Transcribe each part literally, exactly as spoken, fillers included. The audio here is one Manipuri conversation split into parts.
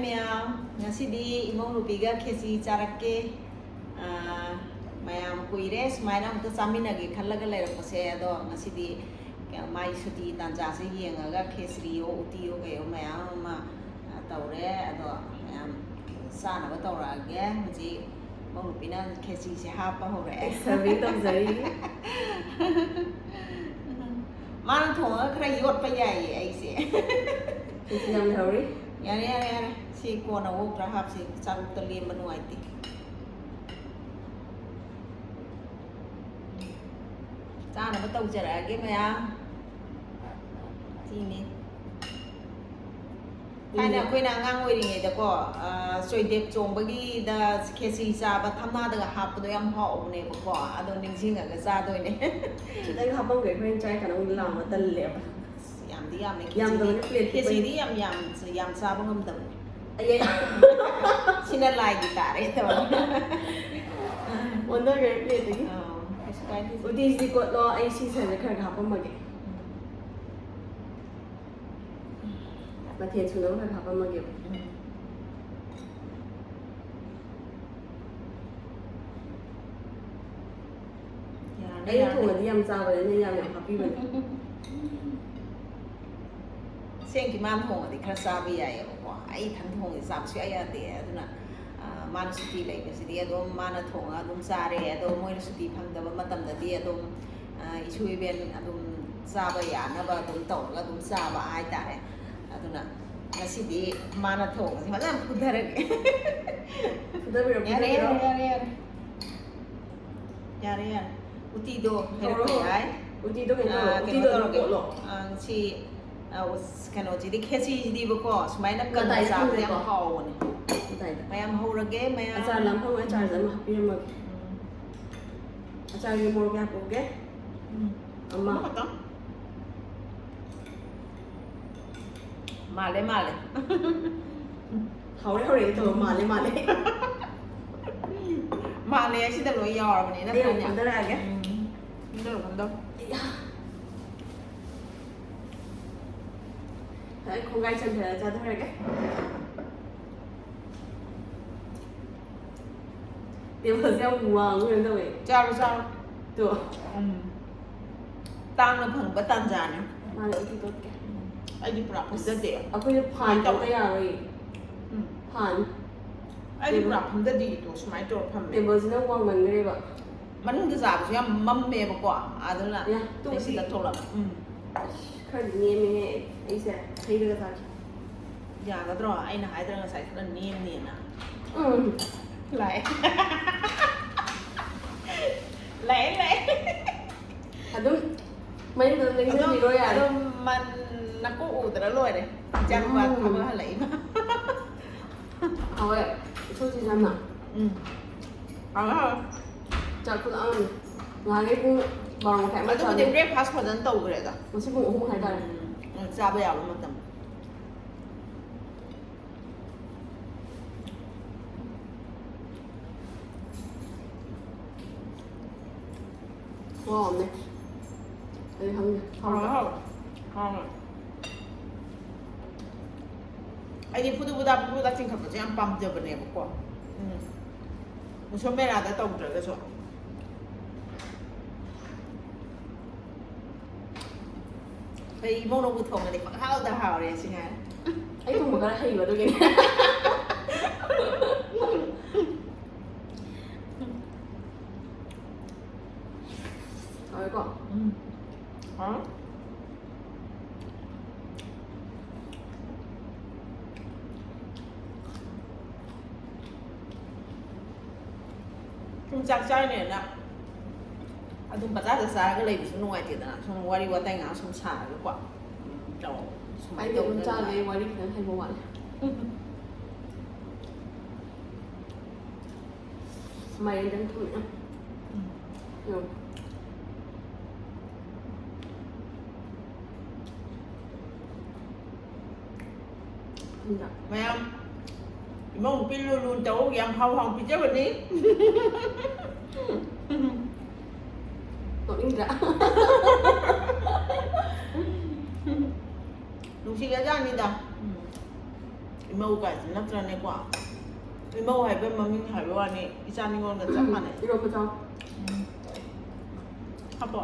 ꯃꯌꯥꯝ, ꯉꯁꯤꯗꯤ ꯏꯃꯧ ꯅꯨꯄꯤꯒ ꯈꯦꯆꯤ ꯆꯥꯔꯛꯀꯦ꯫ ꯑꯥ, ꯃꯌꯥꯝ ꯀꯨꯏꯔꯦ ꯁꯨꯃꯥꯏꯅ ꯑꯃꯨꯛꯇ ꯆꯥꯃꯤꯟꯅꯒꯦ ꯈꯜꯂꯒ ꯂꯩꯔꯛꯄꯁꯦ, ꯑꯗꯣ ꯉꯁꯤꯗꯤ ꯃꯥꯏ ꯁꯨꯇꯤ ꯇꯥꯟꯖꯥꯁꯦ ꯌꯦꯡꯉꯒ ꯈꯦꯆ꯭ꯔꯤꯌꯣ ꯎꯇꯤꯌꯣ ꯀꯩꯌꯣ ꯃꯌꯥꯝ ꯑꯃ, ꯑꯥ, ꯇꯧꯔꯦ꯫ ꯑꯗꯣ ꯃꯌꯥꯝ ꯆꯥꯅꯕ ꯇꯧꯔꯛꯑꯒꯦ꯫ ꯍꯧꯖꯤꯛ ꯏꯃꯧ ꯅꯨꯄꯤꯅ ꯈꯦꯆꯤꯁꯦ ꯍꯥꯞꯄ ꯍꯧꯔꯛꯑꯦ꯫ Serving ꯇꯧꯖꯔꯤ꯫ ꯃꯥꯅ ꯊꯣꯡꯉꯒ ꯈꯔ ꯌꯣꯠꯄ ꯌꯥꯏꯌꯦ ꯑꯩꯁꯦ꯫ ꯈꯦꯆꯤ ꯌꯥꯝ ꯂꯩꯍꯧꯔꯤ꯫ ꯌꯥꯔꯦ, ꯌꯥꯔꯦ, ꯌꯥꯔꯦ꯫ ꯁꯤ ꯀꯣꯟꯅ ꯑꯣꯛꯇ꯭ꯔꯥ ꯍꯥꯞꯁꯤ, ꯆꯥꯛꯂꯨꯛꯇ ꯂꯦꯝꯕ ꯅꯨꯡꯉꯥꯏꯇꯦ꯫ ꯆꯥꯅꯕ ꯇꯧꯖꯔꯛꯑꯒꯦ ꯃꯌꯥꯝ꯫ ꯁꯤꯅꯤ꯫ ꯊꯥꯏꯅ ꯎꯝ꯫ ꯑꯩꯈꯣꯏꯅ ꯑꯉꯥꯡ ꯑꯣꯏꯔꯤꯉꯩꯗꯀꯣ, ꯑ, ꯆꯣꯏꯗꯦꯞ ꯆꯣꯡꯕꯒꯤꯗ ꯈꯦꯆꯤ ꯆꯥꯕ ꯊꯝꯅꯥꯗꯒ ꯍꯥꯞꯄꯗꯣ ꯌꯥꯝ ꯍꯥꯎꯕꯅꯦꯕꯀꯣ꯫ ꯑꯗꯣ ꯅꯤꯡꯁꯤꯡꯉꯒ ꯆꯥꯗꯣꯏꯅꯦ꯫ ꯈꯤꯇꯪ ꯍꯥꯞꯄꯝꯒꯦ, ꯑꯩꯈꯣꯏꯅ ꯆꯥꯏ ꯀꯥꯟꯗ ꯑꯃꯨꯛ ꯂꯥꯝꯕ ꯇꯜꯂꯦꯕ꯫ ꯑꯁ, ꯌꯥꯝꯗꯤ ꯌꯥꯝꯃꯦ ꯈꯦꯆꯤꯗꯤ꯫ ꯌꯥꯝꯗꯕꯅꯦ, plate ꯄꯤꯛꯄꯅꯦ꯫ ꯈꯦꯆꯤꯗꯤ ꯌꯥꯝ ꯌꯥꯝ, ꯌꯥꯝ ꯆꯥꯕ ꯉꯝꯗꯕꯅꯦ꯫ ꯑꯩ, ꯑꯩ꯫ ꯁꯤꯅ ꯂꯥꯏꯒꯤ ꯇꯥꯔꯦ ꯇꯧꯔꯒ꯫ ꯑꯣꯟꯊꯈ꯭ꯔꯦ plateꯇꯒꯤ꯫ ꯑꯥ, ꯀꯩꯁꯨ ꯀꯥꯏꯗꯦ꯫ ꯎꯇꯤꯁꯤꯗꯤ ꯀꯣꯠꯂꯣ, ꯑꯩ ꯁꯤ ꯁꯥꯏꯗ ꯈꯔ ꯈꯔ ꯍꯥꯞꯄꯝꯃꯒꯦ꯫ ꯎꯝ꯫ ꯃꯊꯦꯜ ꯁꯨꯅꯕ ꯈꯔ ꯍꯥꯞꯄꯝꯃꯒꯦꯕ꯫ ꯎꯝ꯫ ꯌꯥꯔꯅꯤ, ꯑꯩꯅ ꯌꯥꯔꯅꯤ꯫ ꯊꯣꯡꯉꯗꯤ ꯌꯥꯝ ꯆꯥꯕꯅꯦ, ꯑꯩꯅ ꯌꯥꯝ ꯌꯥꯝ ꯍꯥꯞꯄꯤꯕꯅꯦ꯫ ꯑꯁꯦꯡꯀꯤ ꯃꯥꯅ ꯊꯣꯡꯉꯗꯤ ꯈꯔ ꯆꯥꯕ ꯌꯥꯏꯌꯦꯕꯀꯣ꯫ ꯑꯩ ꯏꯊꯟ ꯊꯣꯡꯉꯗꯤ ꯆꯥꯕ ꯁꯨꯡꯌꯥ ꯌꯥꯗꯦ꯫ ꯑꯗꯨꯅ, ꯑ, ꯃꯥꯅ ꯁꯨꯇꯤ ꯂꯩꯕꯁꯤꯗꯤ ꯑꯗꯨꯝ ꯃꯥꯅ ꯊꯣꯡꯉꯒ ꯑꯗꯨꯝ ꯆꯥꯔꯦ꯫ ꯑꯗꯣ ꯃꯣꯏꯅ ꯁꯨꯇꯤ ꯐꯪꯗꯕ ꯃꯇꯝꯗꯗꯤ ꯑꯗꯨꯝ, ꯑ, ꯏꯁꯨ ꯏꯕꯦꯟ ꯑꯗꯨꯝ ꯆꯥꯕ ꯌꯥꯅꯕ ꯑꯗꯨꯝ ꯇꯧꯔꯒ ꯑꯗꯨꯝ ꯆꯥꯕ ꯍꯥꯏꯇꯥꯔꯦ꯫ ꯑꯗꯨꯅ ꯉꯁꯤꯗꯤ ꯃꯥꯅ ꯊꯣꯡꯕꯁꯦ ꯐꯖꯅ ꯐꯨꯊꯔꯒꯦ꯫ ꯐꯨꯊꯕꯤꯔꯣ, ꯌꯥꯔꯦ, ꯐꯨꯊꯕꯤꯔꯣ꯫ ꯌꯥꯔꯦ, ꯌꯥꯔꯦ, ꯌꯥꯔꯦ꯫ ꯌꯥꯔꯦ, ꯌꯥꯔꯦ꯫ ꯎꯇꯤꯗꯣ ꯍꯩꯔꯛꯄ ꯍꯧꯔꯣ, ꯍꯧꯔꯣ꯫ ꯌꯥꯏ꯫ ꯎꯇꯤꯗꯣ ꯀꯩꯅꯣ ꯑꯥ, ꯇꯧꯔꯣ, ꯀꯩꯅꯣ ꯎꯇꯤꯗꯣ ꯑꯗꯨꯝ ꯇꯧꯔꯒꯦ꯫ ꯀꯣꯠꯂꯣ꯫ ꯑꯥ, ꯁꯤ, ꯑꯥ, ꯎꯁ-, ꯀꯩꯅꯣꯁꯤꯗꯤ, ꯈꯦꯆꯤꯁꯤꯗꯤꯕꯀꯣ, ꯁꯨꯃꯥꯏꯅ ꯀꯪꯅ ꯃꯇꯥꯏꯗ ꯆꯥꯕꯁꯦ ꯌꯥꯝ ꯊꯝꯖꯦꯀꯣ꯫ ꯍꯥꯎꯕꯅꯦ꯫ ꯃꯇꯥꯏꯗ꯫ ꯃꯌꯥꯝ ꯍꯧꯔꯒꯦ, ꯃꯌꯥꯝ꯫ ꯑꯆꯥꯔ ꯂꯥꯡꯐꯝ ꯑꯣꯏ ꯑꯆꯥꯔꯁꯦ ꯑꯃ ꯍꯥꯞꯄꯤꯔꯝꯃꯒꯦ꯫ ꯎꯝ꯫ ꯑꯆꯥꯔꯒꯤ ꯃꯣꯔꯣꯛ ꯀꯌꯥ ꯄꯨꯒꯦ? ꯎꯝ꯫ ꯑꯃ꯫ ꯑꯃꯈꯛꯇꯪ꯫ ꯃꯥꯜꯂꯦ, ꯃꯥꯜꯂꯦ꯫ ꯍꯧꯔꯦ, ꯍꯧꯔꯦ ꯇꯧꯔ ꯃꯥꯜꯂꯦ, ꯃꯥꯜꯂꯦ꯫ ꯃꯥꯜꯂꯦ, ꯑꯁꯤꯗ ꯂꯣꯏ ꯌꯥꯎꯔꯕꯅꯦ, ꯑꯩ ꯑꯃꯨꯛ ꯅꯠꯇ꯭ꯔꯅꯦ? ꯈꯟꯊꯔꯛꯑꯒꯦ꯫ ꯎꯝ꯫ ꯈꯟꯊꯔꯣ, ꯈꯟꯊꯔꯣ꯫ ꯑꯩ ꯈꯣꯡꯒꯥꯏ ꯆꯟꯊꯔ ꯆꯥꯊꯔꯒꯦ꯫ ꯇꯦꯕꯜꯁꯦ ꯌꯥꯝ ꯋꯥꯡꯕ ꯀꯩꯅꯣ ꯇꯧꯋꯦ꯫ ꯆꯥꯔꯣ ꯆꯥꯔꯣ꯫ ꯇꯣ꯫ ꯎꯝ꯫ ꯇꯥꯡꯅ ꯐꯪꯕ ꯇꯥꯟꯖꯥꯅꯦ꯫ ꯃꯥꯅ ꯎꯇꯤ ꯇꯣꯠꯀꯦ꯫ ꯑꯩꯗꯤ ꯄꯨꯔꯥ ꯐꯝꯖꯗꯦ꯫ ꯑꯩꯈꯣꯏꯁꯦ ꯐꯥꯟ ꯇꯧꯗ ꯌꯥꯔꯣꯏꯌꯦ꯫ ꯎꯝ꯫ ꯐꯥꯟ꯫ ꯑꯩꯗꯤ ꯄꯨꯔꯥ ꯐꯝꯖꯗꯦ ꯇꯣ, ꯁꯨꯃꯥꯏꯅ ꯇꯧꯔ ꯐꯝꯃꯦ꯫ ꯇꯦꯕꯜꯁꯤꯅ ꯋꯥꯡꯃꯟꯈ꯭ꯔꯦꯕ꯫ ꯃꯅꯨꯡꯗ ꯆꯥꯕꯁꯨ ꯌꯥꯝ ꯃꯝꯃꯦꯕꯀꯣ, ꯑꯗꯨꯅ ꯌꯥ, ꯇꯨ ꯂꯩꯁꯤꯜꯂ ꯊꯣꯛꯂꯛꯑꯕ꯫ ꯎꯝ꯫ ꯈꯔꯗꯤ ꯅꯦꯝꯃꯦꯍꯦ꯫ ꯑꯩꯁꯦ ꯍꯩꯔꯒ ꯆꯥꯒꯦ꯫ ꯌꯥꯒꯗ꯭ꯔꯣ? ꯑꯩꯅ ꯍꯥꯏꯗ꯭ꯔꯥ ꯉꯁꯥꯏ ꯈꯔ ꯅꯦꯝꯅꯦꯅ? ꯎꯝ꯫ ꯂꯥꯛꯑꯦ꯫ ꯂꯥꯛꯑꯦ, ꯂꯥꯛꯑꯦ꯫ ꯑꯗꯨꯝ ꯃꯌꯨꯝꯗ ꯑꯗꯨꯝ ꯂꯦꯡꯁꯤꯟꯕꯤꯔꯣ ꯌꯥꯔꯦ꯫ ꯑꯗꯨꯝ ꯃꯟ ꯅꯀꯣꯛ ꯎꯗ꯭ꯔꯥ ꯂꯣꯏꯔꯦ꯫ ꯏꯆꯥ ꯅꯨꯄꯥ ꯎꯝ꯫ ꯊꯕꯛ ꯍꯜꯂꯛꯏꯕ꯫ ꯍꯥꯎꯋꯦ꯫ ꯏꯁꯣꯏ ꯁꯣꯏ ꯌꯥꯝꯅ꯫ ꯎꯝ꯫ ꯍꯥꯎꯋꯦ, ꯍꯥꯎꯋꯦ꯫ ꯆꯥꯛ ꯈꯨꯂꯥꯝ ꯑꯃꯅꯤ꯫ ꯉꯍꯥꯟꯈꯩ ꯄꯨꯡ ꯕꯥꯔꯣ ꯃꯈꯥꯏ ꯑꯃ ꯑꯗꯨꯕꯨꯗꯤ ꯆꯥꯕꯅꯦ꯫ Breakfast ꯐꯖꯅ ꯇꯧꯈ꯭ꯔꯦꯗ꯫ ꯉꯁꯤ ꯄꯨꯡ ꯑꯍꯨꯝ ꯃꯈꯥꯏ ꯇꯥꯔꯦ꯫ ꯎꯝ, ꯆꯥꯕ ꯌꯥꯕ ꯃꯇꯝ꯫ ꯋꯥꯎꯅꯦ꯫ ꯑꯩ ꯈꯪꯗꯦ꯫ ꯍꯥꯎꯋꯦ, ꯍꯥꯎꯋꯦ꯫ ꯍꯥꯎꯋꯦ꯫ ꯑꯩꯗꯤ ꯐꯨꯗꯨ ꯐꯨꯗꯥ ꯐꯨꯗꯨ ꯐꯨꯗꯥ ꯆꯤꯡꯈꯠꯄꯁꯦ ꯌꯥꯝ ꯄꯥꯝꯖꯕꯅꯦꯕꯀꯣ꯫ ꯎꯝ꯫ ꯎꯁꯣꯞ ꯃꯦꯂꯥꯗ ꯇꯧꯗ꯭ꯔꯒꯁꯨ꯫ ꯑꯩꯈꯣꯏ ꯏꯃꯧꯅꯕꯨ ꯊꯣꯡꯉꯗꯤ ꯄꯪꯍꯥꯎꯗ ꯍꯥꯎꯔꯦ ꯁꯤ ꯉꯥꯏꯔꯦ꯫ ꯑꯩ ꯊꯣꯡꯕ ꯈꯔ ꯍꯩꯕ ꯑꯗꯨꯒꯤꯅꯦ꯫ ꯍꯥꯎꯋꯦꯀꯣ? ꯎꯝ꯫ ꯍꯥꯎ꯫ ꯁꯨꯝ ꯆꯥꯛ ꯆꯥꯔꯤꯅꯦꯅ ꯑꯗꯨꯝ ꯄꯆꯥꯗ ꯆꯥꯔꯒ ꯂꯩꯕꯁꯨ ꯅꯨꯡꯉꯥꯏꯇꯦꯗꯅ, ꯁꯨꯝ ꯋꯥꯔꯤ ꯋꯥꯇꯥꯏ ꯉꯥꯏꯍꯥꯛ ꯁꯨꯝ ꯁꯥꯔꯒꯀꯣ꯫ ꯎꯝ, ꯇꯧ-, ꯁꯨꯃꯥꯏꯅ ꯑꯩꯗꯤ ꯑꯗꯨꯝ ꯇꯧꯗꯅ ꯆꯥꯗꯦ, ꯅꯨꯡꯉꯥꯏ꯫ ꯋꯥꯔꯤ ꯈꯤꯇꯪ ꯍꯩꯕ ꯋꯥꯠꯂꯦ꯫ ꯃꯥꯏꯔꯦꯟꯗꯪ ꯊꯝꯃꯦ꯫ ꯎꯝ꯫ ꯌꯦꯡꯉꯣ꯫ ꯁꯤꯗ꯫ ꯃꯌꯥꯝ ꯏꯃꯧ ꯅꯨꯄꯤ ꯂꯨ ꯂꯨ ꯇꯧ, ꯌꯥꯝ ꯍꯥꯎ ꯍꯥꯎ ꯄꯤꯖꯕꯅꯤ꯫ ꯅꯣꯛꯅꯤꯡꯗ꯭ꯔꯥ? ꯅꯨꯡꯁꯤꯒ꯭ꯔꯖꯥꯠꯅꯤꯗ꯫ ꯎꯝ꯫ ꯏꯃꯧ ꯀꯥꯏꯁꯤ ꯅꯠꯇ꯭ꯔꯅꯦꯀꯣ? ꯏꯃꯧ ꯍꯥꯏꯕ ꯃꯃꯤꯡ ꯍꯥꯏꯕ ꯋꯥꯅꯤ, ꯏꯆꯥ ꯅꯤꯉꯣꯜꯒ ꯆꯞ ꯃꯥꯟꯅꯩ꯫ ꯏꯔꯣꯝꯕ ꯆꯥꯎ꯫ ꯍꯥꯞꯄꯣ꯫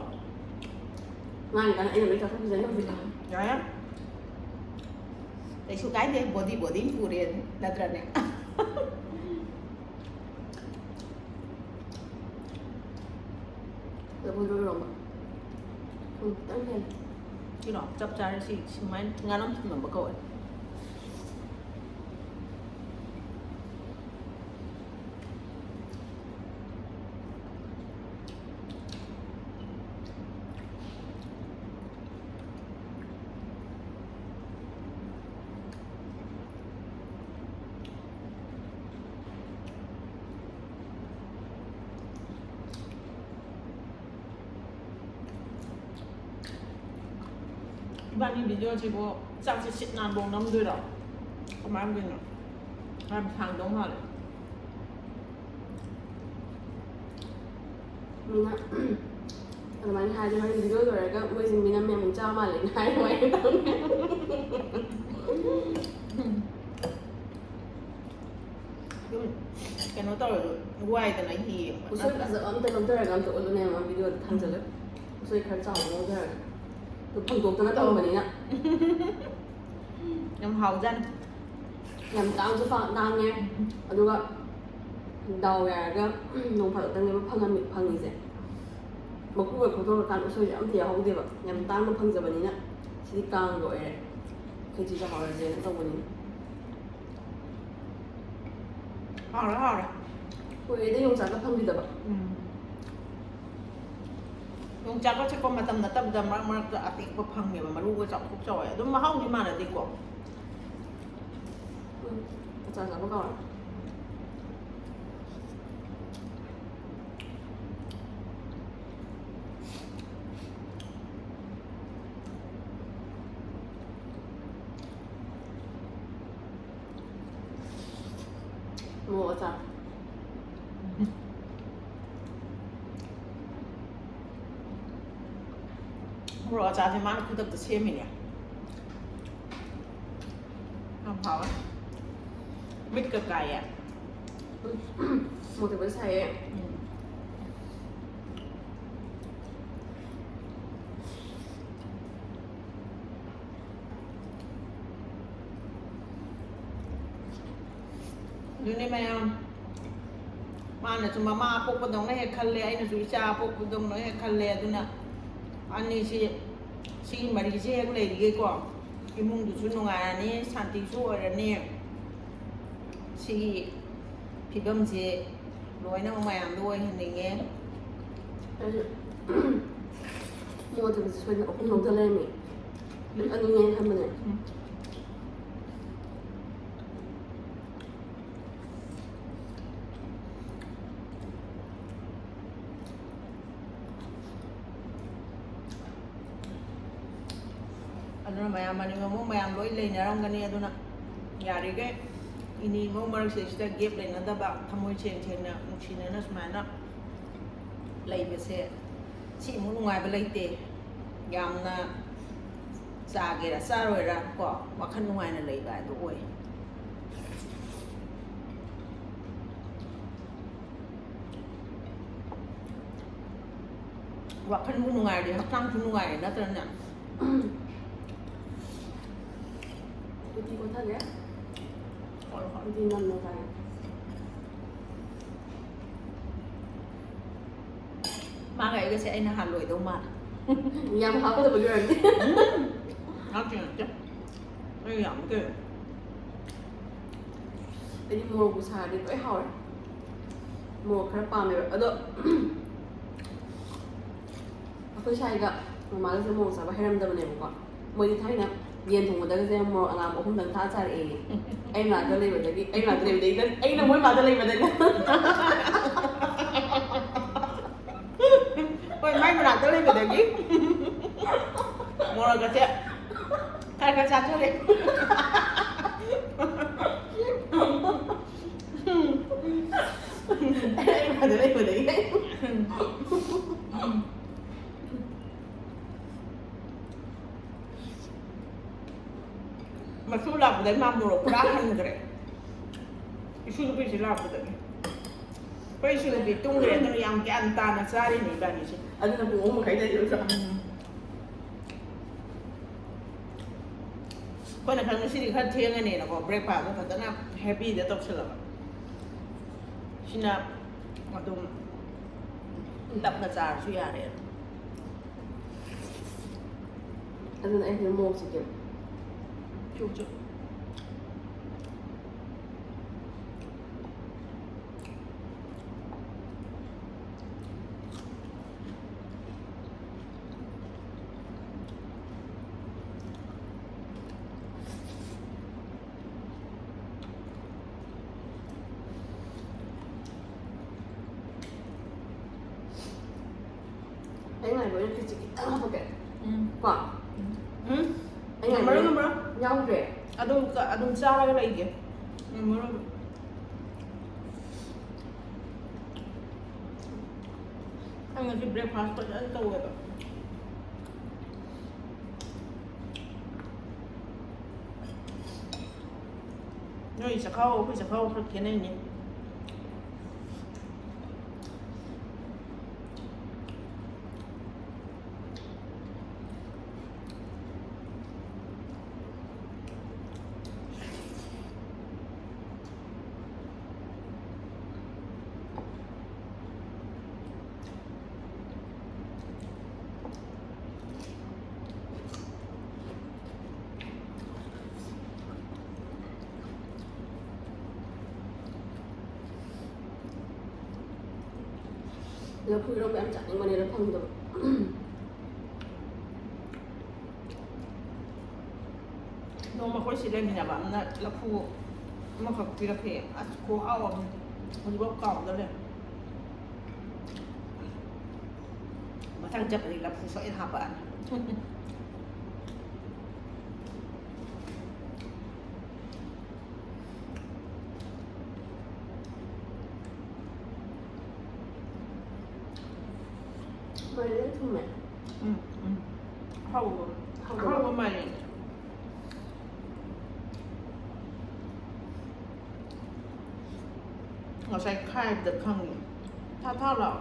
ꯉꯥꯡꯉꯤꯀꯥꯟꯗ ꯑꯩꯅ ꯂꯣꯏ ꯆꯥꯊꯣꯛꯈꯤꯖꯅꯤ ꯍꯧꯖꯤꯛ꯫ ꯌꯥꯔꯦ꯫ ꯀꯩꯁꯨ ꯀꯥꯏꯗꯦ, ꯕꯣꯗꯤ ꯕꯣꯗꯤ ꯄꯨꯔꯦ ꯅꯠꯇ꯭ꯔꯅꯦ? ꯂꯐꯨ ꯏꯔꯣꯝꯕ꯫ ꯊꯨꯝ ꯈꯤꯇꯪ ꯍꯦꯜꯂꯦ꯫ ꯀꯩꯅꯣ ꯆꯞ ꯆꯥꯔꯦ꯫ ꯁꯤ ꯁꯨꯃꯥꯏꯅ ꯉꯥꯅꯝ ꯊꯝꯂꯝꯕ ꯀꯧꯋꯦ꯫ ꯏꯕꯥꯅꯤ ꯚꯤꯗꯤꯑꯣꯁꯤꯕꯨ ꯆꯥꯛꯁꯦ ꯁꯤꯠ ꯅꯥꯟꯕꯧ ꯅꯝꯗꯣꯏꯔꯣ? ꯀꯃꯥꯏꯅ ꯇꯧꯗꯣꯏꯅꯣ? ꯌꯥꯝ ꯁꯥꯡꯗꯧ ꯃꯥꯜꯂꯦ꯫ ꯃꯤꯅ ꯑꯗꯨꯃꯥꯏꯅ ꯍꯥꯏꯔꯗꯤ ꯍꯣꯔꯦꯟ ꯚꯤꯗꯤꯑꯣ ꯂꯣꯏꯔꯒ ꯃꯣꯏꯁꯦ ꯃꯤꯅꯝ ꯌꯥꯝ ꯆꯥ ꯃꯥꯜꯂꯦꯅ ꯍꯥꯏ ꯑꯗꯨꯃꯥꯏꯅ ꯇꯧꯅꯤ꯫ ꯑꯗꯨꯝ ꯀꯩꯅꯣ ꯇꯧꯔꯁꯨ ꯋꯥꯏꯗꯅ ꯌꯦꯡꯕ꯫ ꯎꯁꯣꯏ ꯐꯖꯕ ꯑꯝꯇ ꯂꯧꯊꯔꯒ ꯑꯝꯇ ꯎꯠꯂꯨꯅꯦ ꯃꯥ ꯚꯤꯗꯤꯑꯣꯗ ꯊꯥꯡꯖꯜꯂꯒ꯫ ꯎꯁꯣꯏ ꯈꯔ ꯆꯥꯎꯕ ꯂꯧꯊꯔꯒ꯫ ꯑꯗꯨ ꯐꯪꯗꯣꯛꯇꯅ ꯇꯧꯕꯅꯤꯅ꯫ ꯌꯥꯝ ꯍꯥꯎꯖꯥꯠꯅꯤ꯫ ꯌꯥꯝ ꯇꯥꯡꯁꯨ ꯄꯥꯛ ꯇꯥꯡꯉꯦ꯫ ꯑꯗꯨꯒ ꯗꯥꯎ ꯌꯥꯔꯒ ꯅꯣꯡ ꯐꯥꯗꯣꯛꯇꯪꯅꯦꯕ ꯐꯪꯉꯝꯃꯤ ꯐꯪꯉꯤꯁꯦ꯫ ꯃꯀꯨꯒ ꯈꯣꯛꯇꯣꯛꯑꯀꯥꯟꯗ ꯎꯁꯣꯏꯁꯦ ꯑꯝꯇ ꯌꯥꯎꯍꯧꯗꯦꯕ꯫ ꯌꯥꯝ ꯇꯥꯡꯅ ꯐꯪꯖꯕꯅꯤꯅ ꯁꯤꯗꯤ ꯀꯥꯡꯒ ꯑꯣꯏꯔꯦ꯫ ꯈꯦꯆꯤ ꯆꯥꯍꯧꯔꯁꯦꯅ ꯇꯧꯕꯅꯤꯅ꯫ ꯍꯥꯎꯔꯦ, ꯍꯥꯎꯔꯦ꯫ ꯀꯨꯏꯔꯦꯗ ꯌꯣꯡꯆꯥꯛꯀ ꯐꯪꯈꯤꯗꯕ꯫ ꯎꯝ꯫ ꯌꯣꯡꯆꯥꯛꯀ ꯆꯤꯛꯄ ꯃꯇꯝ ꯅꯠꯇꯕꯗ ꯃꯔꯛ ꯃꯔꯛꯇ ꯑꯇꯦꯛꯄ ꯐꯪꯉꯦꯕ, ꯃꯔꯨꯒ ꯆꯥꯎꯊꯣꯛ ꯆꯥꯎꯋꯦ꯫ ꯑꯗꯨꯝ ꯃꯍꯥꯎꯗꯤ ꯃꯥꯟꯅꯗꯦꯀꯣ꯫ ꯎꯝ, ꯑꯆꯥꯔ ꯆꯥꯕ ꯀꯥꯎꯔꯦ꯫ ꯃꯣꯔꯣꯛ ꯑꯆꯥꯔ꯫ ꯃꯣꯔꯣꯛ ꯑꯆꯥꯔꯁꯦ ꯃꯥꯅ ꯈꯨꯗꯛꯇ ꯁꯦꯝꯃꯤꯅꯦ꯫ ꯌꯥꯝ ꯍꯥꯎꯋꯦ꯫ ꯃꯤꯠꯀ ꯀꯥꯏꯌꯦ꯫ ꯃꯣꯔꯣꯛ ꯇꯦꯛꯄꯁꯦ ꯁꯥꯏꯌꯦ꯫ ꯑꯗꯨꯅꯦ ꯃꯌꯥꯝ, ꯃꯥꯅꯁꯨ ꯃꯃꯥ ꯑꯄꯣꯛꯄꯗꯧꯅ ꯍꯦꯛ ꯈꯜꯂꯦ, ꯑꯩꯅꯁꯨ ꯏꯆꯥ ꯑꯄꯣꯛꯄꯗꯧꯅ ꯍꯦꯛ ꯈꯜꯂꯦ꯫ ꯑꯗꯨꯅ ꯑꯅꯤꯁꯤ, ꯁꯤꯒꯤ ꯃꯔꯤꯁꯦ ꯍꯦꯛ ꯂꯩꯔꯤꯈꯩꯀꯣ, ꯏꯃꯨꯡꯗꯨꯁꯨ ꯅꯨꯡꯉꯥꯏꯔꯅꯤ, ꯁꯥꯟꯇꯤꯁꯨ ꯑꯣꯏꯔꯅꯤ꯫ ꯁꯤꯒꯤ ꯐꯤꯕꯝꯁꯦ ꯂꯣꯏꯅꯃꯛ ꯃꯌꯥꯝꯗ ꯑꯣꯏꯍꯟꯅꯤꯡꯉꯦ꯫ ꯑꯩꯁꯨ ꯃꯣꯠꯇꯕꯁꯦ ꯁꯣꯏꯗꯅ ꯑꯍꯨꯝ ꯂꯧꯗ ꯂꯩꯔꯝꯃꯦ꯫ ꯑꯅꯤꯅꯦ ꯈꯟꯕꯅꯦ꯫ ꯑꯗꯨꯅ ꯃꯌꯥꯝ ꯃꯅꯤꯡ ꯃꯃꯣꯟ ꯃꯌꯥꯝ ꯂꯣꯏ ꯂꯩꯅꯔꯝꯒꯅꯤ꯫ ꯑꯗꯨꯅ ꯌꯥꯔꯤꯈꯩ ꯏꯅꯦ ꯏꯃꯧ ꯃꯔꯛꯁꯤꯗꯩꯁꯤꯗ gap ꯂꯩꯅꯗꯕ, ꯊꯃꯣꯏ ꯁꯦꯡ ꯁꯦꯡꯅ ꯅꯨꯡꯁꯤꯅꯅ ꯁꯨꯃꯥꯏꯅ ꯂꯩꯕꯁꯦ, ꯁꯤꯃꯨꯛ ꯅꯨꯡꯉꯥꯏꯕ ꯂꯩꯇꯦ꯫ ꯌꯥꯝꯅ ꯆꯥꯒꯦꯔꯥ ꯆꯥꯔꯣꯏꯔꯥ ꯀꯣ, ꯋꯥꯈꯜ ꯅꯨꯡꯉꯥꯏꯅ ꯂꯩꯕ ꯍꯥꯏꯗꯣ ꯑꯣꯏ꯫ ꯋꯥꯈꯜꯕꯨ ꯅꯨꯡꯉꯥꯏꯔꯗꯤ ꯍꯛꯆꯥꯡꯁꯨ ꯅꯨꯡꯉꯥꯏꯔꯦ, ꯅꯠꯇ꯭ꯔꯅꯦ? ꯎꯇꯤ ꯀꯣꯊꯒꯦ꯫ ꯍꯣꯏ, ꯍꯣꯏ꯫ ꯎꯇꯤ ꯅꯝꯅ ꯆꯥꯒꯦ꯫ ꯃꯥꯒ ꯑꯩꯒꯁꯦ ꯑꯩꯅ ꯍꯥꯜꯂꯣꯏꯗꯧ ꯃꯥꯜꯂꯦ꯫ ꯌꯥꯝ ꯍꯥꯞꯀꯗꯕꯒꯤ ꯑꯣꯏꯔꯝꯅꯤ꯫ ꯎꯝ꯫ ꯍꯥꯞꯇꯦ, ꯍꯥꯞꯇꯦ꯫ ꯑꯩ ꯌꯥꯝ ꯀꯩꯅꯣ꯫ ꯑꯩꯗꯤ ꯃꯣꯔꯣꯛꯄꯨ ꯁꯥꯔꯗꯤ ꯂꯣꯏ ꯍꯥꯎꯔꯦ꯫ ꯃꯣꯔꯣꯛ ꯈꯔ ꯄꯥꯝꯃꯦꯕ꯫ ꯑꯗꯣ, ꯑꯩꯈꯣꯏ ꯁ꯭ꯋꯥꯏꯒ ꯃꯃꯥꯒꯁꯦ ꯃꯣꯔꯣꯛ ꯆꯥꯕ ꯍꯩꯔꯝꯗꯕꯅꯦꯕꯀꯣ꯫ ꯃꯣꯏꯗꯤ ꯊꯥꯏꯅ ꯌꯦꯟ ꯊꯣꯡꯕꯗꯒꯁꯦ ꯃꯣꯔꯣꯛ ꯑꯉꯥꯡꯕ ꯑꯍꯨꯝꯗꯪ ꯊꯥꯛꯑ ꯆꯥꯔꯛꯑꯦꯌꯦ꯫ ꯑꯩ ꯃꯅꯥꯛꯇ ꯂꯩꯕꯗꯒꯤ, ꯑꯩ ꯃꯅꯥꯛꯇ ꯂꯩꯕꯗꯒꯤ, ꯑꯩꯅ ꯃꯣꯏ ꯃꯅꯥꯛꯇ ꯂꯩꯕꯗꯒꯤ꯫ ꯍꯣꯏ, ꯃꯥꯏ ꯃꯅꯥꯛꯇ ꯂꯩꯕꯗꯒꯤ ꯃꯣꯔꯣꯛꯀꯁꯦ ꯈꯔ ꯈꯔ ꯆꯥꯊꯔꯦ꯫ ꯑꯩ ꯃꯅꯥꯛꯇ ꯂꯩꯕꯗꯒꯤ꯫ ꯃꯁꯨ ꯂꯥꯛꯄꯗꯩ ꯃꯥ ꯃꯣꯔꯣꯛ ꯄꯨꯔꯥ ꯍꯟꯈ꯭ꯔꯦ꯫ ꯏꯁꯨ ꯅꯨꯄꯤꯁꯤ ꯂꯥꯛꯄꯗꯅꯤ꯫ ꯑꯩꯈꯣꯏ ꯏꯁꯨ ꯅꯨꯄꯤ ꯇꯨꯝꯈ꯭ꯔꯦ, ꯑꯗꯨꯅ ꯌꯥꯝ ꯒ꯭ꯌꯥꯟ ꯇꯥꯅ ꯆꯥꯔꯤꯅꯦ ꯏꯕꯥꯅꯤꯁꯦ꯫ ꯑꯗꯨꯅ ꯄꯨꯡ ꯑꯍꯨꯝ ꯃꯈꯥꯏꯗ ꯌꯧꯔꯛꯑꯣ꯫ ꯎꯝ꯫ ꯑꯩꯈꯣꯏꯅ ꯈꯔ ꯉꯁꯤꯗꯤ ꯈꯔ ꯊꯦꯡꯉꯅꯦꯅꯀꯣ, breakfast ꯐꯖꯅ heavy ꯗ ꯇꯧꯁꯜꯂꯕ꯫ ꯁꯤꯅ ꯑꯗꯨꯝ ꯇꯞꯅ ꯆꯥꯔꯁꯨ ꯌꯥꯔꯦ꯫ ꯑꯗꯨꯅ ꯑꯩꯗꯤ ꯃꯣꯔꯣꯛꯁꯦ ꯀꯩꯝ ꯆꯨ ꯆꯨ꯫ ꯑꯩ ꯉꯥꯏꯕ ꯑꯣꯏꯅ ꯈꯦꯆꯤ ꯈꯤꯇꯪ ꯍꯥꯞꯄꯛꯀꯦ꯫ ꯎꯝ꯫ ꯀꯣ? ꯎꯝ꯫ ꯑꯩ ꯉꯥꯏꯕ ꯉꯝꯃꯔꯣꯏ, ꯉꯝꯃꯔꯣꯏ꯫ ꯌꯥꯎꯗ꯭ꯔꯦ꯫ ꯑꯗꯨꯝ ꯆꯥ-, ꯑꯗꯨꯝ ꯆꯥꯔꯒ ꯂꯩꯒꯦ꯫ ꯉꯝꯃꯔꯣꯏ꯫ ꯑꯩ ꯉꯁꯤ breakfast ꯐꯖꯅ ꯇꯧꯋꯦꯕ꯫ ꯅꯣꯏ ꯆꯈꯥꯎ ꯑꯩꯈꯣꯏ ꯆꯈꯥꯎ ꯈꯔ ꯈꯦꯠꯅꯩꯅꯦ꯫ ꯂꯐꯨ ꯏꯔꯣꯝꯕ ꯌꯥꯝ ꯆꯥꯅꯤꯡꯕꯅꯦ, ꯑꯗꯣ ꯐꯪꯗꯕ꯫ ꯅꯣꯡꯃ ꯑꯩꯈꯣꯏ ꯁꯤ ꯂꯩꯃꯤꯟꯅꯕ ꯑꯃꯅ ꯂꯐꯨ ꯑꯃꯈꯛ ꯄꯤꯔꯛꯈꯤ꯫ ꯑꯁ, ꯈꯨꯍꯥꯎ ꯑꯃ꯫ ꯍꯧꯖꯤꯛꯐꯥꯎ ꯀꯥꯎꯗ ꯂꯩ꯫ ꯃꯊꯪ ꯆꯠꯄꯗꯤ ꯂꯐꯨ ꯁꯣꯏꯗꯅ ꯍꯥꯞꯄꯛꯑꯅꯤ꯫ ꯃꯥꯏꯔꯦꯟ ꯊꯨꯝꯃꯦ꯫ ꯎꯝ, ꯎꯝ꯫ ꯑꯍꯥꯎꯕ, ꯍꯥꯎꯕ꯫ ꯑꯍꯥꯎꯕ ꯃꯥꯏꯔꯦꯟ꯫ ꯉꯁꯥꯏ ꯈꯥꯏꯕꯗ ꯈꯪꯉꯤ꯫ ꯊꯥ ꯊꯥ ꯂꯥꯎ꯫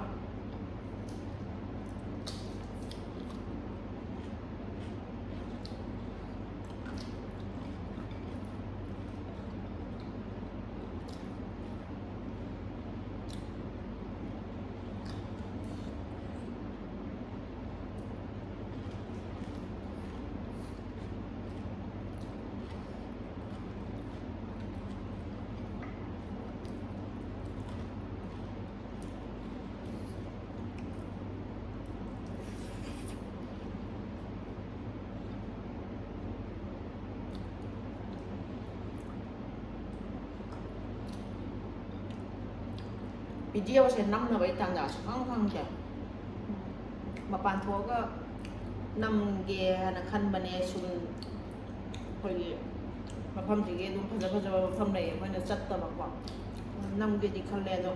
ꯚꯤꯗꯤꯑꯣꯁꯦ ꯅꯝꯅꯕꯒꯤ ꯇꯥꯟꯖꯥ ꯁꯨꯐꯪ ꯐꯪꯗꯦ꯫ ꯃꯄꯥꯟ ꯊꯣꯛꯑꯒ ꯅꯝꯒꯦ ꯍꯥꯏꯅ ꯈꯟꯕꯅꯦ꯫ ꯁꯨꯝ ꯑꯩꯈꯣꯏꯒꯤ ꯃꯐꯝꯁꯤꯒꯤ ꯑꯗꯨꯝ ꯐꯖ ꯐꯖꯕ ꯃꯐꯝ ꯂꯩ, ꯑꯩꯈꯣꯏꯅ ꯆꯠꯇꯕꯀꯣ꯫ ꯅꯝꯒꯦꯗꯤ ꯈꯜꯂꯦ, ꯑꯗꯣ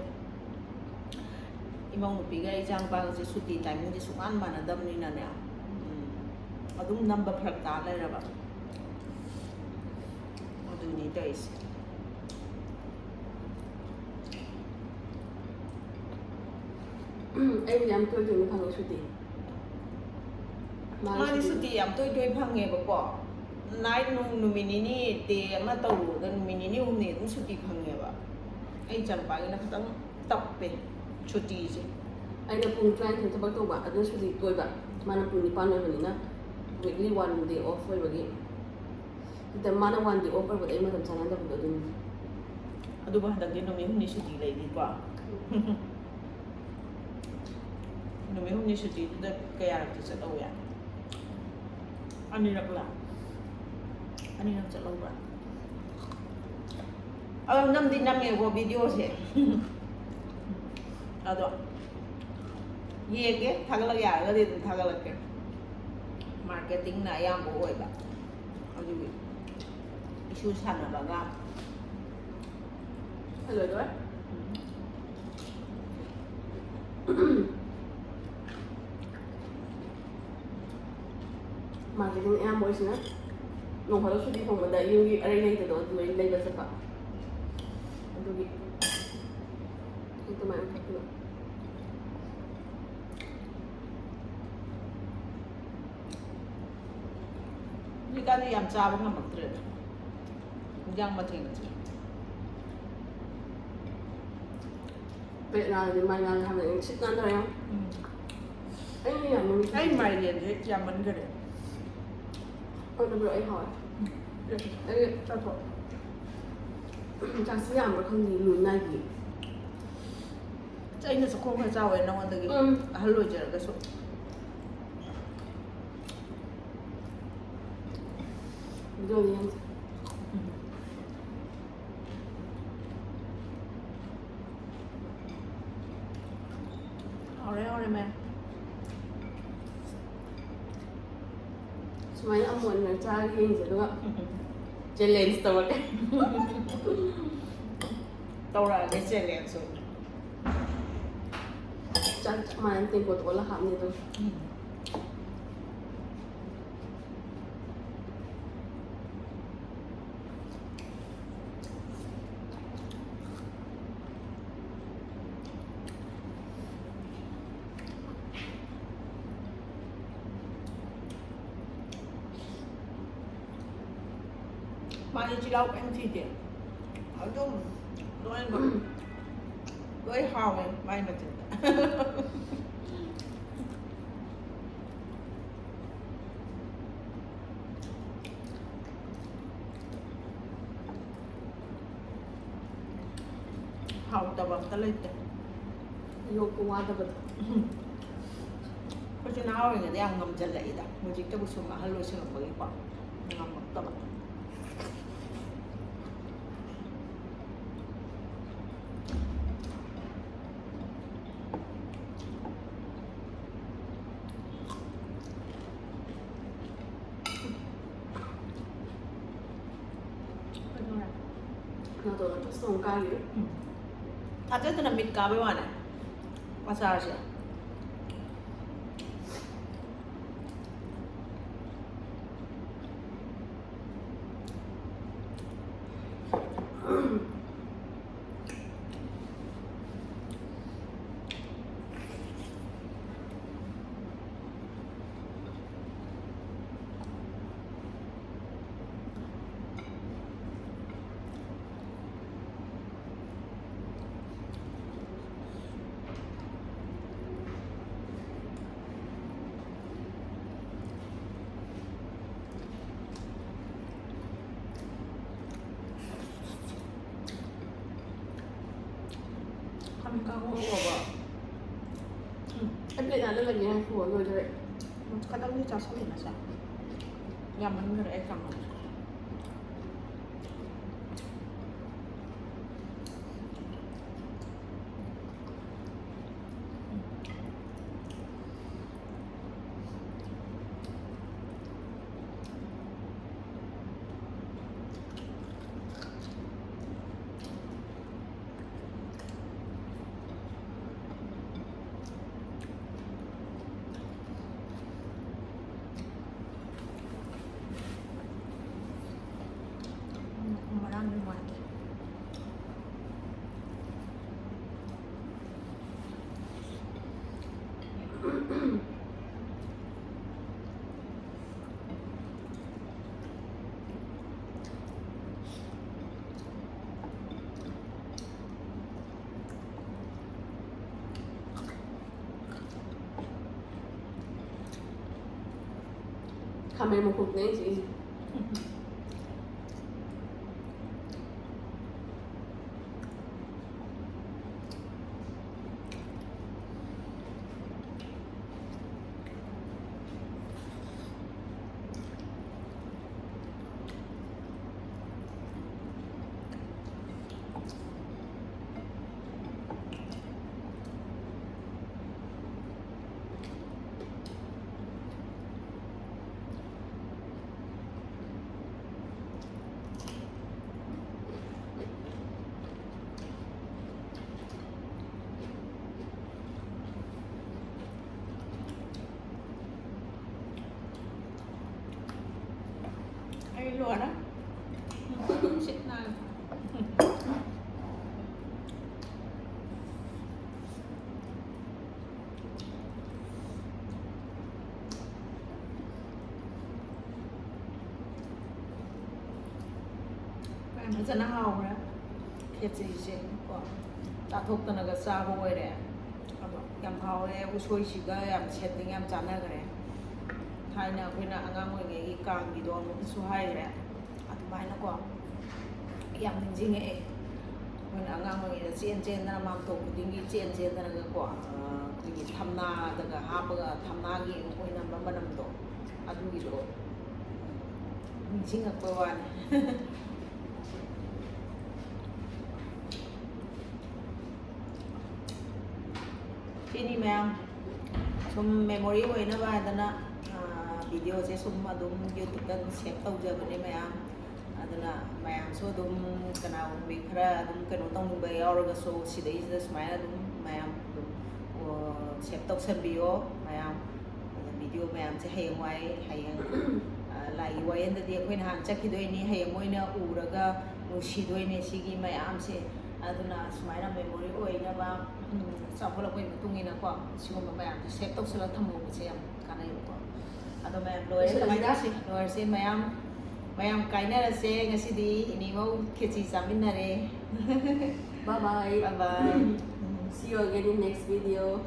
ꯏꯃꯧ ꯅꯨꯄꯤꯒ ꯏꯆꯥ ꯅꯨꯄꯥꯒꯁꯦ ꯁꯨꯇꯤ ꯇꯥꯏꯃꯤꯡꯁꯦ ꯁꯨꯡꯃꯥꯟ ꯃꯥꯟꯅꯗꯕꯅꯤꯅꯅꯦ, ꯎꯝ, ꯑꯗꯨꯝ ꯅꯝꯕ ꯐꯔꯛ ꯇꯥ ꯂꯩꯔꯕ꯫ ꯑꯗꯨꯅꯤ ꯇꯧꯔꯤꯁꯦ꯫ ꯑꯩꯕꯨꯗꯤ ꯌꯥꯝ ꯇꯣꯏ ꯇꯣꯏꯅ ꯐꯪꯉꯦ ꯁꯨꯇꯤ꯫ ꯃꯥꯅ ꯃꯥꯗꯤ ꯁꯨꯇꯤ ꯁꯨꯇꯤ ꯌꯥꯝ ꯇꯣꯏ ꯇꯣꯏ ꯐꯪꯉꯦꯕꯀꯣ꯫ ꯅꯥꯏꯠ ꯅꯨꯡ ꯅꯨꯃꯤꯠ ꯅꯤꯅꯤ ꯗꯦ ꯑꯃ ꯇꯧꯔꯨꯔꯒ ꯅꯨꯃꯤꯠ ꯅꯤꯅꯤ ꯍꯨꯝꯅꯤ ꯑꯗꯨꯝ ꯁꯨꯇꯤ ꯐꯪꯉꯦꯕ꯫ ꯑꯩ ꯏꯆꯥꯅꯨꯄꯥꯒꯤꯅ ꯈꯤꯇꯪ ꯇꯞꯄꯦ ꯁꯨꯇꯤꯁꯦ꯫ ꯑꯩꯅ ꯄꯨꯡ ꯇꯔꯥꯅꯤꯊꯣꯏ ꯊꯕꯛ ꯇꯧꯕ, ꯑꯗꯨ ꯁꯨꯇꯤ ꯑꯣꯏꯕ꯫ ꯃꯥꯅ ꯄꯨꯡ ꯅꯤꯄꯥꯟ ꯑꯣꯏꯕꯅꯤꯅ, weekly one day off ꯑꯣꯏꯕꯒꯤ꯫ ꯑꯗ ꯃꯥꯅ one day off ꯑꯣꯏꯕꯗ ꯑꯩ ꯃꯇꯝ ꯆꯥꯟꯅꯗꯕꯗꯣ ꯑꯗꯨꯅꯤ꯫ ꯑꯗꯨꯕꯨ ꯍꯟꯗꯛꯇꯤ ꯅꯨꯃꯤꯠ ꯍꯨꯝꯅꯤ ꯁꯨꯇꯤ ꯂꯩꯔꯤꯀꯣ꯫ ꯅꯨꯃꯤꯠ ꯍꯨꯝꯅꯤ ꯁꯨꯇꯤꯗꯨꯗ ꯀꯌꯥꯔꯛꯇꯤ ꯆꯠꯍꯧꯋꯦ? ꯑꯅꯤꯔꯛꯂ? ꯑꯅꯤꯔꯛ ꯆꯠꯍꯧꯕ꯭ꯔꯥ? ꯑꯗꯣ ꯅꯝꯗꯤ ꯅꯝꯃꯦꯀꯣ ꯚꯤꯗꯤꯑꯣꯁꯦ꯫ ꯑꯗꯣ ꯌꯦꯡꯒꯦ, ꯊꯥꯒꯠꯂꯛ ꯌꯥꯔꯒꯗꯤ ꯑꯗꯨꯝ ꯊꯥꯒꯠꯂꯛꯀꯦ꯫ ꯃꯥꯔꯀꯦꯇꯤꯡꯅ ꯑꯌꯥꯝꯕ ꯑꯣꯏꯕ, ꯑꯗꯨꯒꯤ ꯏꯁꯨ ꯁꯥꯟꯅꯕꯒ ꯂꯣꯏꯗꯣꯔꯦ꯫ ꯃꯥꯔꯀꯦꯇꯤꯡ ꯑꯌꯥꯝꯕ ꯑꯣꯏꯁꯤꯅ ꯅꯣꯡ ꯐꯥꯗꯣꯛ ꯁꯨꯇꯤ ꯐꯪꯕꯗ ꯌꯨꯝꯒꯤ ꯑꯔꯩ ꯂꯩꯇꯗꯣ ꯑꯗꯨ ꯂꯣꯏ ꯂꯩꯕ ꯆꯠꯄ꯫ ꯑꯗꯨꯒꯤ ꯑꯗꯨꯃꯥꯏꯅ ꯐꯨꯠꯄꯤꯔꯣ꯫ ꯍꯧꯖꯤꯛꯀꯥꯟꯗꯤ ꯌꯥꯝ ꯆꯥꯕ ꯉꯝꯃꯛꯇ꯭ꯔꯦꯗ, ꯏꯟꯖꯥꯡ ꯃꯊꯦꯜꯁꯦ꯫ ꯄꯦꯠ ꯂꯥꯜꯂꯗꯤ ꯃꯥꯏ ꯂꯥꯜꯂꯦ ꯍꯥꯏꯕꯗꯤ ꯁꯤꯠ ꯅꯥꯟꯗ꯭ꯔꯥ ꯌꯥꯝ? ꯎꯝ꯫ ꯑꯩꯅ ꯌꯥꯝ ꯅꯨꯡꯁꯤ-, ꯑꯩ ꯃꯥꯏꯔꯦꯟꯁꯦ ꯌꯥꯝꯃꯟꯈꯔꯦ꯫ ꯑꯣꯏꯗꯕ꯭ꯔꯣ? ꯑꯩ ꯍꯥꯎꯋꯦ꯫ ꯑꯩ ꯆꯥꯊꯣꯛ꯫ ꯆꯥꯛꯁꯤ ꯌꯥꯝꯕ꯭ꯔꯥ ꯈꯪꯗꯦ, ꯂꯣꯏ ꯅꯥꯏꯗꯦ꯫ ꯑꯩꯅꯁꯨ ꯈꯣꯡ ꯈꯔ ꯆꯥꯎꯋꯦ ꯅꯉꯣꯟꯗꯒꯤ, ꯎꯝ꯫ ꯑꯍꯜ ꯑꯣꯏꯖꯔꯒꯁꯨ꯫ ꯑꯗꯨꯅꯤ꯫ ꯍꯥꯎꯔꯦ, ꯍꯥꯎꯔꯦ, ꯃꯌꯥꯝ꯫ ꯁꯨꯃꯥꯏꯅ ꯑꯃꯨꯛ ꯑꯅꯤꯔꯛ ꯆꯥꯔꯒ ꯌꯦꯡꯁꯦ, ꯑꯗꯨꯒ challenge ꯇꯧꯔꯒꯦ꯫ ꯇꯧꯔꯛꯑꯒꯦ challenge꯫ ꯆꯥꯛ ꯆꯞ ꯃꯥꯟꯅꯅ ꯇꯦꯡꯀꯣꯠ ꯑꯣꯜꯂ ꯍꯥꯞꯅꯤ ꯑꯗꯨꯝ꯫ ꯎꯝ꯫ ꯃꯥꯗꯤ ꯆꯤꯜꯍꯥꯎ ꯀꯩꯝ ꯊꯤꯗꯦ꯫ ꯑꯗꯨꯝ ꯂꯣꯏꯅꯃꯛ ꯂꯣꯏ ꯍꯥꯎꯋꯦ ꯃꯥꯏ ꯃꯆꯤꯟꯗ꯫ ꯍꯥꯎꯇꯕ ꯑꯝꯇ ꯂꯩꯇꯦ꯫ ꯌꯣꯛꯄ ꯋꯥꯗꯕꯗꯣ꯫ ꯎꯝ꯫ ꯑꯩꯈꯣꯏꯁꯨ ꯅꯍꯥ ꯑꯣꯏꯔꯤꯉꯩꯗ ꯌꯥꯝ ꯉꯝꯖꯜꯂꯛꯏꯗ, ꯍꯧꯖꯤꯛꯇꯕꯨ ꯁꯨꯝ ꯑꯍꯜ ꯑꯣꯏꯁꯜꯂꯛꯄꯒꯤꯀꯣ ꯉꯝꯃꯛꯇꯕ꯫ ꯅꯥꯇꯣꯟꯗ ꯇꯣꯁ ꯇꯣꯡ ꯀꯥꯏꯒꯤ꯫ ꯎꯝ꯫ ꯊꯥꯖꯗꯅ ꯃꯤꯠ ꯀꯥꯕꯩ ꯋꯥꯅꯦ ꯑꯆꯥꯔꯁꯦ꯫ ꯀꯥꯡꯍꯧ ꯉꯧꯕ꯫ ꯎꯝ, ꯑꯩ ꯄ꯭ꯂꯦꯠ ꯅꯥꯟꯅ ꯂꯩꯅꯤ ꯍꯥꯏ ꯄꯨꯔ ꯂꯣꯏꯗꯣꯔꯦ꯫ ꯎꯝ, ꯈꯇꯪꯗꯤ ꯆꯥꯁꯜꯂꯦ ꯉꯁꯥꯏ꯫ ꯌꯥꯝꯃꯟꯈꯔꯦ ꯑꯩ ꯀꯥꯡꯍꯧ꯫ ꯎꯝ, ꯃꯔꯥꯡ ꯅꯨꯡꯉꯥꯏꯇꯦ꯫ ꯈꯥꯃꯦꯟ ꯃꯀꯨꯞꯅꯦ ꯑꯩ ꯆꯤꯛꯏꯁꯦ꯫ ꯑꯩ ꯂꯣꯏꯔꯦ꯫ ꯁꯤꯠ ꯅꯥꯜꯂꯦ꯫ ꯃꯌꯥꯝ ꯐꯖꯅ ꯍꯥꯎꯈ꯭ꯔꯦ꯫ ꯈꯦꯆ꯭ꯔꯤꯁꯦ ꯀꯣ, ꯆꯥꯊꯣꯛꯇꯅꯒ ꯆꯥꯕ ꯑꯣꯏꯔꯦ꯫ ꯑꯗꯣ ꯌꯥꯝ ꯍꯥꯎꯔꯦ꯫ ꯎꯁꯣꯏꯁꯤꯒ ꯌꯥꯝ ꯁꯦꯠꯇꯤꯡ ꯌꯥꯝ ꯆꯥꯟꯅꯈ꯭ꯔꯦ꯫ ꯊꯥꯏꯅ ꯑꯩꯈꯣꯏꯅ ꯑꯉꯥꯡ ꯑꯣꯏꯔꯤꯉꯩꯒꯤ ꯀꯥꯡꯒꯤꯗꯣ ꯑꯃꯨꯛꯀꯁꯨ ꯍꯥꯏꯈ꯭ꯔꯦ꯫ ꯑꯗꯨꯃꯥꯏꯅꯀꯣ ꯌꯥꯝ ꯅꯤꯡꯁꯤꯡꯉꯛꯑꯦ꯫ ꯑꯩꯈꯣꯏꯅ ꯑꯉꯥꯡ ꯑꯣꯏꯔꯤꯉꯩꯗ ꯆꯦꯟ ꯆꯦꯟꯗꯅ ꯃꯥꯝꯇꯣꯞ ꯈꯨꯗꯤꯡꯒꯤ ꯆꯦꯟ ꯆꯦꯟꯗꯅꯒꯀꯣ, ꯑ, ꯑꯩꯈꯣꯏꯒꯤ ꯊꯝꯅꯥꯗꯒ ꯍꯥꯞꯄꯒ ꯊꯝꯅꯥꯒꯤ ꯑꯣꯏꯅꯝꯕ ꯃꯅꯝꯗꯣ, ꯑꯗꯨꯒꯤꯗꯣ ꯅꯤꯡꯁꯤꯡꯉꯛꯄ ꯋꯥꯅꯤ꯫ ꯁꯤꯅꯤ ꯃꯌꯥꯝ, ꯁꯨꯝ memory ꯑꯣꯏꯅꯕ ꯍꯥꯏꯗꯅ, ꯑ, video ꯁꯦ ꯁꯨꯝ ꯑꯗꯨꯝ YouTube ꯇ ꯑꯗꯨꯝ save ꯇꯧꯖꯕꯅꯦ ꯃꯌꯥꯝ꯫ ꯑꯗꯨꯅ ꯃꯌꯥꯝꯁꯨ ꯑꯗꯨꯝ ꯀꯅꯥꯒꯨꯝꯕꯤ ꯈꯔ ꯑꯗꯨꯝ ꯀꯩꯅꯣ ꯇꯧꯅꯤꯡꯕ ꯌꯥꯎꯔꯒꯁꯨ ꯁꯤꯗꯩꯁꯤꯗ ꯁꯨꯃꯥꯏꯅ ꯑꯗꯨꯝ ꯃꯌꯥꯝ ꯑꯗꯨꯝ, ꯑꯣ, save ꯇꯧꯁꯟꯕꯤꯌꯣ ꯃꯌꯥꯝ꯫ ꯑꯗ video ꯃꯌꯥꯝꯁꯦ ꯍꯌꯦꯡꯋꯥꯏ, ꯍꯌꯦꯡ, ꯑ, ꯂꯥꯏꯒꯤ ꯋꯥꯌꯦꯜꯗꯗꯤ ꯑꯩꯈꯣꯏ ꯅꯍꯥꯟ ꯆꯠꯈꯤꯗꯣꯏꯅꯤ, ꯍꯌꯦꯡ ꯃꯣꯏꯅ ꯎꯔꯒ ꯅꯨꯡꯁꯤꯗꯣꯏꯅꯦ ꯁꯤꯒꯤ ꯃꯌꯥꯝꯁꯦ꯫ ꯑꯗꯨꯅ ꯁꯨꯃꯥꯏꯅ memory ꯑꯣꯏꯅꯕ, ꯎꯝ, ꯆꯥꯎꯈꯠꯂꯛꯄꯒꯤ ꯃꯇꯨꯡ ꯏꯟꯅꯀꯣ ꯁꯤꯒꯨꯝꯕ ꯃꯌꯥꯝꯁꯦ save ꯇꯧꯁꯜꯂꯒ ꯊꯝꯍꯧꯕꯁꯦ ꯌꯥꯝ ꯀꯥꯟꯅꯩꯕꯀꯣ꯫ ꯑꯗꯣ ꯃꯌꯥꯝ ꯂꯣꯏꯔꯦ, ꯀꯃꯥꯏꯅ ꯂꯣꯏꯁꯤꯜꯂꯁꯤꯔꯥ? ꯇꯧꯁꯤ? ꯂꯣꯏꯔꯁꯦ ꯃꯌꯥꯝ꯫ ꯃꯌꯥꯝ ꯀꯥꯏꯅꯔꯁꯦ ꯉꯁꯤꯗꯤ, ꯏꯅꯦꯃꯧ ꯈꯦꯆꯤ ꯆꯥꯃꯤꯟꯅꯔꯦ꯫ Bye bye. Bye bye. See you again in next video.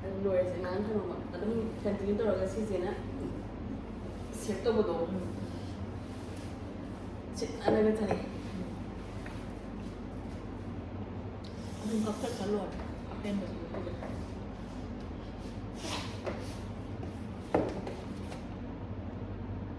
ꯑꯗꯨꯝ ꯂꯣꯏꯔꯁꯦ ꯃꯌꯥꯝ ꯊꯝꯃꯝꯃꯣ꯫ ꯑꯗꯨꯝ continue ꯇꯧꯔꯒ ꯁꯤꯁꯦꯅ save ꯇꯧꯕꯗꯣ꯫ ꯁꯤ ꯑꯅꯒ ꯊꯥꯏ꯫ ꯑꯗꯨꯝ ꯀꯛꯊꯠꯈ꯭ꯔ ꯂꯣꯏꯔꯦ꯫ ꯑꯄꯦꯟꯕꯗꯨ ꯄꯨꯔꯦ꯫